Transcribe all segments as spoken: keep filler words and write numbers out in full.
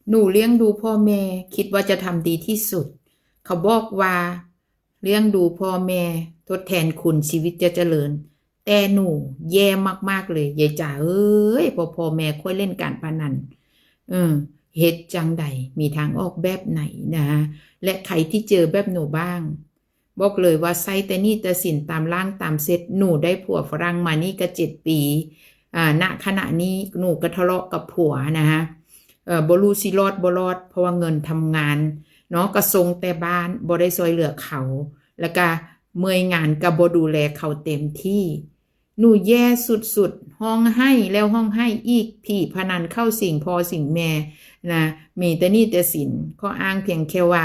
หนูเลี้ยงดูพ่อแม่ คิดว่าจะทำดีที่สุด เขาบอกว่าเลี้ยงดูพ่อแม่ ทดแทนคุณชีวิตจะเจริญ แต่หนูแย่มากๆเลย ยายจ๋าเอ้ย พอพ่อแม่ค่อยเล่นการพนัน เออ เฮ็ดจังใด มีทางออกแบบไหนนะฮะ และใครที่เจอแบบหนูบ้าง บอกเลยว่าใช้แต่หนี้แต่สินตามล่างตามเซต หนูได้ผัวฝรั่งมานี่ก็เจ็ดปี อ่า ณ ขณะนี้หนูก็ทะเลาะกับผัวนะฮะ เอ่อ บ่รู้สิรอดบ่รอด เพราะว่าเงินทำงานเนาะ ก็ส่งแต่บ้าน บ่ได้ช่วยเหลือเขา แล้วก็เมื่อยงานก็บ่ดูแลเขาเต็มที่ หนูแย่สุดๆ ฮ้องไห้แล้วฮ้องไห้อีก ผีพนันเข้าสิงพ่อสิงแม่นะ มีแต่หนี้แต่สิน ข้ออ้างเพียงแค่ว่า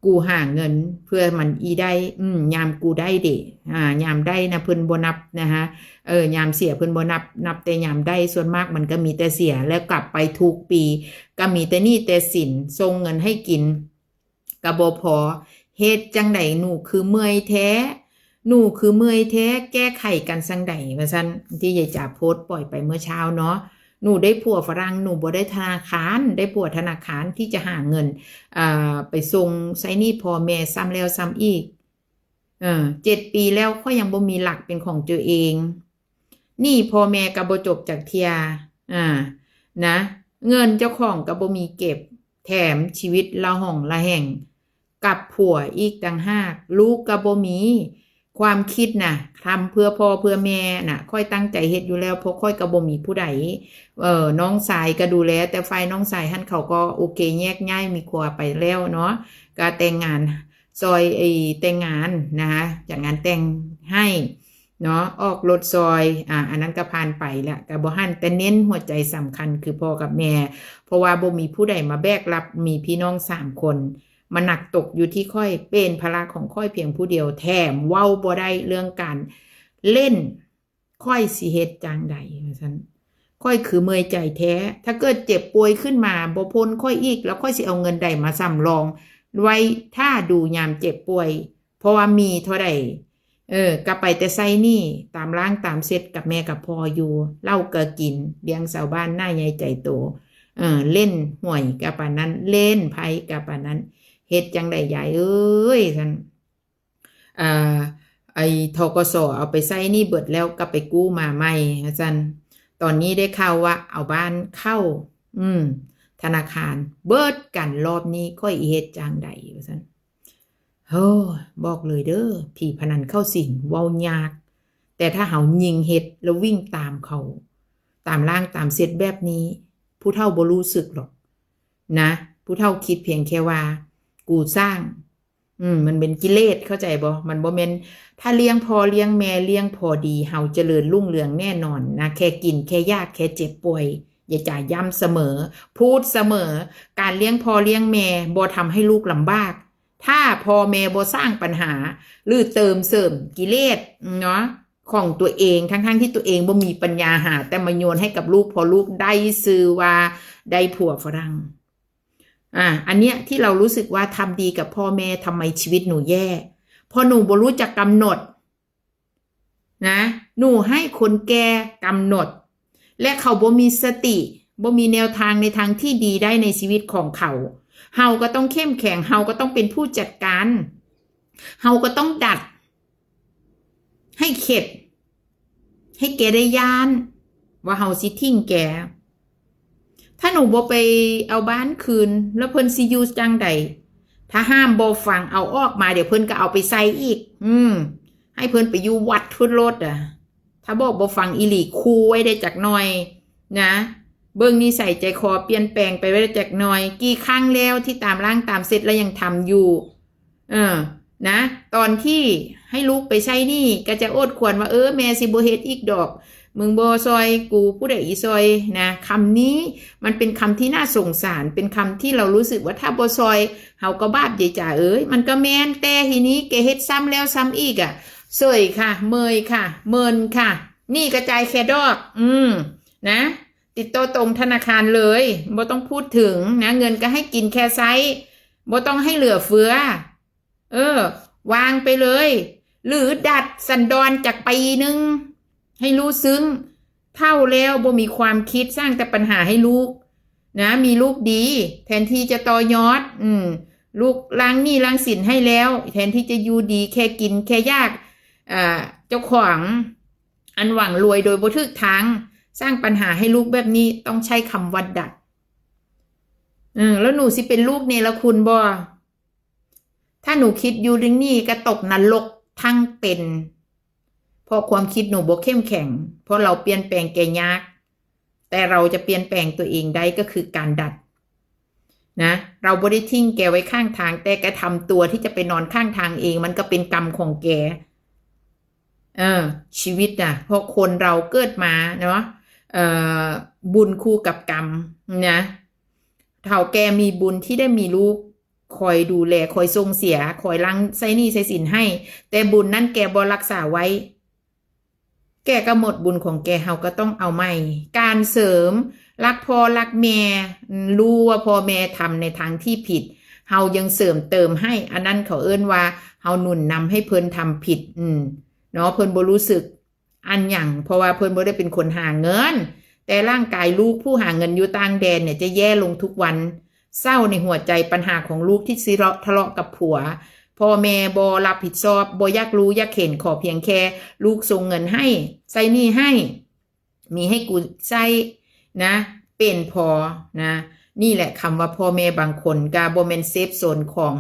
กูหาเงินเพื่อมันอีได้ อืม ยามกูได้เด้ อ่า ยามได้นะเพิ่นบ่นับนะฮะ เออ ยามเสียเพิ่นบ่นับ นับแต่ยามได้ ส่วนมากมันก็มีแต่เสีย แล้วกลับไปทุกปี ก็มีแต่หนี้แต่สิน ส่งเงินให้กิน ก็บ่พอ เฮ็ดจังใด หนูคือเมื่อยแท้ หนูคือเมื่อยแท้ แก้ไขกันจังใด ว่าซั่น ที่ยายจ๋าโพสต์ปล่อยไปเมื่อเช้าเนาะ หนูได้ผัวฝรั่ง หนูบ่ได้ธนาคาร ได้ผัวธนาคารที่จะหาเงิน อ่า ไปส่งใช้หนี้พ่อแม่ซ้ำแล้วซ้ำอีก เออ เจ็ดปีแล้วข้อยยังบ่มีหลักเป็นของตัวเอง หนี้พ่อแม่ก็บ่จบจักเทื่อ อ่า นะ เงินเจ้าของก็บ่มีเก็บ แถมชีวิตละหองละแหง กับผัวอีกต่างหาก ลูกก็บ่มี ความคิดน่ะ ทำเพื่อพ่อเพื่อแม่น่ะ ข้อยตั้งใจเฮ็ดอยู่แล้ว เพราะข้อยก็บ่มีผู้ใด เอ่อ น้องชายก็ดูแล แต่ฝ่ายน้องชายหั้นเขาก็โอเค แยกย้ายมีครัวไปแล้วเนาะ ก็แต่งงาน ซอยไอ้แต่งงานนะคะ จัดงานแต่งให้เนาะ ออกรถซอย อ่า อันนั้นก็ผ่านไปละ ก็บ่หัน แต่เน้นหัวใจสำคัญคือพ่อกับแม่ เพราะว่าบ่มีผู้ใดมาแบกรับ มีพี่น้องสามคน มาหนักตกอยู่ที่ข้อย เป็นภาระของข้อยเพียงผู้เดียว แถมเว้าบ่ได้เรื่องการเล่น ข้อยสิเฮ็ดจั่งใด ว่าซั่น ข้อยคือเมื่อยใจแท้ ถ้าเกิดเจ็บป่วยขึ้นมา บ่พ้นข้อยอีก แล้วข้อยสิเอาเงินใดมาสำรอง ไว้ถ้าดูยามเจ็บป่วย เพราะว่ามีเท่าใด เออ ก็ไปแต่ใช้หนี้ ตามล่างตามเซตกับแม่กับพ่ออยู่ เหล้าก็กิน เลี้ยงชาวบ้านหน้าใหญ่ใจโต เออ เล่นหวยก็ปานนั้น เล่นไพ่ก็ปานนั้น เฮ็ดจั่งใดยายเอ้ย ซั่น อ่า ไอ้ ธ.ก.ส. เอาไปใช้หนี้เบิดแล้วก็ไปกู้มาใหม่ ว่าซั่น ตอนนี้ได้ข่าวว่าเอาบ้านเข้า อืม ธนาคาร เบิดกันรอบนี้ ข้อยอีเฮ็ดจั่งใด ว่าซั่น โฮ้ บอกเลยเด้อ ผีพนันเข้าสิง เว้ายาก แต่ถ้าเฮายิ่งเฮ็ดแล้ววิ่งตามเขา ตามล่างตามเซตแบบนี้ ผู้เฒ่าบ่รู้สึกหรอกนะ ผู้เฒ่าคิดเพียงแค่ว่า กูสร้าง อืม มันเป็นกิเลส เข้าใจบ่ มันบ่แม่น ถ้าเลี้ยงพ่อเลี้ยงแม่เลี้ยงพอดี เฮาเจริญรุ่งเรืองแน่นอนนะ แค่กิน แค่อยาก แค่เจ็บป่วย ยายจ๋าย้ำเสมอ พูดเสมอ การเลี้ยงพ่อเลี้ยงแม่บ่ทำให้ลูกลำบาก ถ้าพ่อแม่บ่สร้างปัญหา หรือเติมเสริมกิเลสเนาะ ของตัวเอง ทั้งๆที่ตัวเองบ่มีปัญญาหา แต่มาโยนให้กับลูก พอลูกได้ชื่อว่าได้ผัวฝรั่ง อ่า อันเนี้ยที่เรารู้สึกว่าทำดีกับพ่อแม่ ทำไมชีวิตหนูแย่ เพราะหนูบ่รู้จักกำหนดนะ หนูให้คนแก่กำหนด และเขาบ่มีสติ บ่มีแนวทางในทางที่ดีได้ในชีวิตของเขา เฮาก็ต้องเข้มแข็ง เฮาก็ต้องเป็นผู้จัดการ เฮาก็ต้องดัด ให้เข็ด ให้แกได้ย้าน ว่าเฮาสิทิ้งแก ถ้าหนูบ่ไปเอาบ้านคืน แล้วเพิ่นสิอยู่จั่งใด ถ้าห้ามบ่ฟัง เอาออกมา เดี๋ยวเพิ่นก็เอาไปใส่อีก อืม ให้เพิ่นไปอยู่วัดทุดโลดอะ ถ้าบอกบ่ฟังอีหลี คูไว้ได้จักหน่อยนะ เบิ่งนิสัยใจคอเปลี่ยนแปลงไปไว้ได้จักหน่อย กี่ครั้งแล้วที่ตามล่างตามเซตแล้วยังทำอยู่ เออ นะ ตอนที่ให้ลูกไปใช้หนี้ ก็จะโอดครวญว่า เออ แม่สิบ่เฮ็ดอีกดอก มึงบ่ซอยกู ผู้ใดอีซอยนะ คำนี้มันเป็นคำที่น่าสงสาร เป็นคำที่เรารู้สึกว่าถ้าบ่ซอย เฮาก็บาป ยายจ๋าเอ้ย มันก็แม่น แต่ทีนี้แกเฮ็ดซ้ำแล้วซ้ำอีกอะ เสยค่ะ เมยค่ะ เมินค่ะ หนี้กระจายแค่ดอก อืม นะ ติดโตตรงธนาคารเลย บ่ต้องพูดถึงนะ เงินก็ให้กินแค่ใช้ บ่ต้องให้เหลือเฟือ เออ วางไปเลย หรือดัดสันดานจักปีหนึ่ง ให้รู้ซึ้ง เฒ่าแล้วบ่มีความคิด สร้างแต่ปัญหาให้ลูก นะ มีลูกดี แทนที่จะต่อยอด อืม ลูกล้างหนี้ล้างสินให้แล้ว แทนที่จะอยู่ดีแค่กินแค่อยาก อ่า เจ้าของอันหวังรวยโดยบ่ถูกทาง สร้างปัญหาให้ลูกแบบนี้ ต้องใช้คำว่าดัด เออ แล้วหนูสิเป็นลูกเนรคุณบ่ ถ้าหนูคิดอยู่เรื่องนี้ก็ตกนรกทั้งเป็น เพราะความคิดหนูบ่เข้มแข็ง เพราะเราเปลี่ยนแปลงแกยาก แต่เราจะเปลี่ยนแปลงตัวเองได้ก็คือการดัด นะ เราบ่ได้ทิ้งแกไว้ข้างทาง แต่แกทำตัวที่จะไปนอนข้างทางเอง มันก็เป็นกรรมของแก เออ ชีวิตนะ เพราะคนเราเกิดมาเนาะ เอ่อ บุญคู่กับกรรมนะ เฒ่าแก่มีบุญที่ได้มีลูก คอยดูแล คอยส่งเสีย คอยหลั่งใส่หนี้ใส่สินให้ แต่บุญนั้นแกบ่รักษาไว้ แกก็หมดบุญของแก เฮาก็ต้องเอาใหม่ การเสริม รักพ่อรักแม่ อืม รู้ว่าพ่อแม่ทำในทางที่ผิด เฮายังเสริมเติมให้ อันนั้นเขาเอิ้นว่าเฮาหนุนนำให้เพิ่นทำผิด อืม เนาะ เพิ่นบ่รู้สึกอันหยัง เพราะว่าเพิ่นบ่ได้เป็นคนหาเงิน แต่ร่างกายลูกผู้หาเงินอยู่ต่างแดนเนี่ยจะแย่ลงทุกวัน เศร้าในหัวใจ ปัญหาของลูกที่ทะเลาะ ทะเลาะกับผัว พ่อแม่บ่รับผิดชอบ บ่อยากรู้อยากเห็น ขอเพียงแค่ลูกส่งเงินให้ ใช้หนี้ให้ มีให้กูใช้นะ เป็นพอนะ นี่แหละคำว่าพ่อแม่บางคนก็บ่แม่นเซฟโซนของ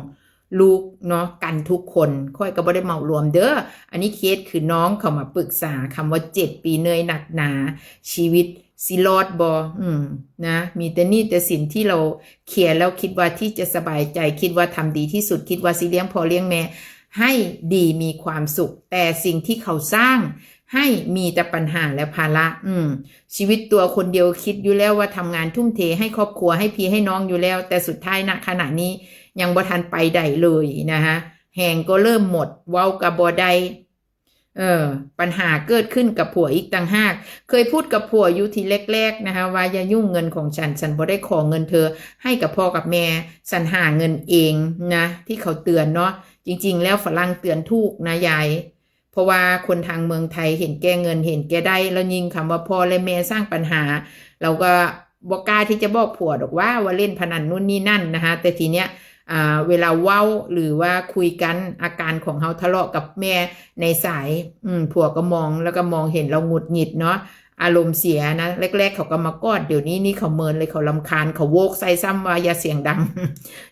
ลูกเนาะ กันทุกคน ข้อยก็บ่ได้เหมารวมเด้อ อันนี้เคสคือน้องเขามาปรึกษา คำว่าเจ็ดปีเหนื่อยหนักหนา ชีวิตสิรอดบ่ อืม นะ มีแต่หนี้แต่สินที่เราเคลียร์แล้วคิดว่าที่จะสบายใจ คิดว่าทำดีที่สุด คิดว่าสิเลี้ยงพ่อเลี้ยงแม่ให้ดีมีความสุข แต่สิ่งที่เขาสร้างให้มีแต่ปัญหาและภาระ อืม ชีวิตตัวคนเดียวคิดอยู่แล้วว่าทำงานทุ่มเทให้ครอบครัวให้พี่ให้น้องอยู่แล้ว แต่สุดท้าย ณ ขณะนี้ยังบ่ทันไปใดเลยนะฮะ แฮงก็เริ่มหมด เว้าก็บ่ได้ เออ ปัญหาเกิดขึ้นกับผัวอีกต่างหาก เคยพูดกับผัวอยู่ทีแรกๆ นะคะ ว่าอย่ายุ่งเงินของฉัน ฉันบ่ได้ขอเงินเธอ ให้กับพ่อกับแม่ ฉันหาเงินเองนะ ที่เขาเตือนเนาะ จริงๆ แล้วฝรั่งเตือนถูกนะยาย เพราะว่าคนทางเมืองไทยเห็นแก่เงิน เห็นแก่ได้ แล้วยิ่งคำว่าพ่อและแม่สร้างปัญหา เราก็บ่กล้าที่จะบอกผัวดอกว่า ว่าเล่นพนันนู่นนี่นั่นนะคะ แต่ทีเนี้ย อ่า เวลาเว้าหรือว่าคุยกัน อาการของเฮาทะเลาะกับแม่ในสาย อืม ผัวก็มอง แล้วก็มองเห็นเราหงุดหงิดเนาะ อารมณ์เสียนะ แรกๆ เขาก็มากอด เดี๋ยวนี้นี่เขาเมินเลย เขารำคาญ เขาโวกใส่ซ้ำว่าอย่าเสียงดัง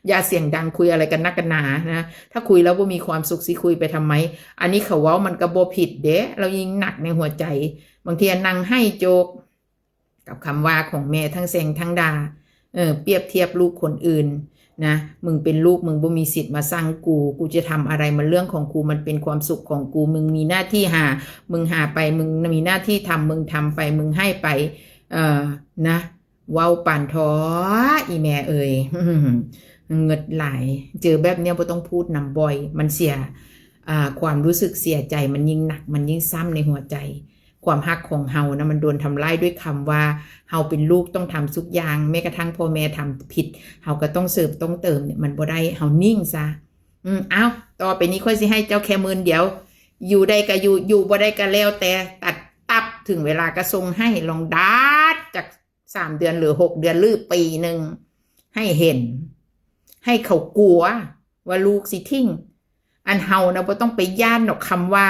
อย่าเสียงดัง คุยอะไรกันนักกันหนานะ ถ้าคุยแล้วบ่มีความสุขสิคุยไปทำไม อันนี้เขาเว้ามันก็บ่ผิดเด้ เรายิ่งหนักในหัวใจ บางทีนั่งไห้โจก กับคำว่าของแม่ทั้งแซงทั้งด่า เออ เปรียบเทียบลูกคนอื่นนะ มึงเป็นลูก มึงบ่มีสิทธิ์มาสั่งกู กูจะทำอะไรมันเรื่องของกู มันเป็นความสุขของกู มึงมีหน้าที่หา มึงหาไป มึงมีหน้าที่ทำ มึงทำไป มึงให้ไป เอ่อ นะ เว้าปานทอ อีแม่เอ่ย เงิดหลาย เจอแบบเนี้ยบ่ต้องพูดนำบ่อย มันเสีย อ่า ความรู้สึกเสียใจ มันยิ่งหนัก มันยิ่งซ้ำในหัวใจ ความฮักของเฮานะ มันโดนทำลายด้วยคำว่าเฮาเป็นลูกต้องทำทุกอย่าง แม้กระทั่งพ่อแม่ทำผิด เฮาก็ต้องเสริมต้องเติมเนี่ย มันบ่ได้ เฮานิ่งซะ อืม เอ้า ต่อไปนี้ข้อยสิให้เจ้าแค่หมื่นเดียว อยู่ได้ก็อยู่ อยู่บ่ได้ก็แล้วแต่ ตัดตับ ถึงเวลาก็ส่งให้ ลองดัดจากสามเดือนหรือหกเดือนหรือปีหนึ่ง ให้เห็น ให้เขากลัวว่าลูกสิทิ้ง อันเฮานะบ่ต้องไปย้านดอกคำว่า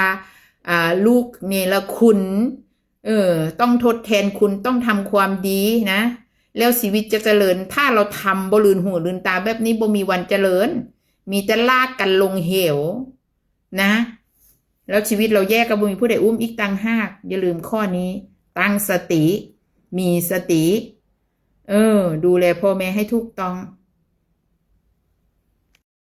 อ่า ลูกเนรคุณ เออ ต้องทดแทนคุณ ต้องทำความดีนะ แล้วชีวิตจะเจริญ ถ้าเราทำบ่ลืนหูลืนตาแบบนี้ บ่มีวันเจริญ มีแต่ลากกันลงเหวนะ แล้วชีวิตเราแย่ก็บ่มีผู้ใดอุ้มอีกต่างหาก อย่าลืมข้อนี้ ตั้งสติ มีสติ เออ ดูแลพ่อแม่ให้ถูกต้อง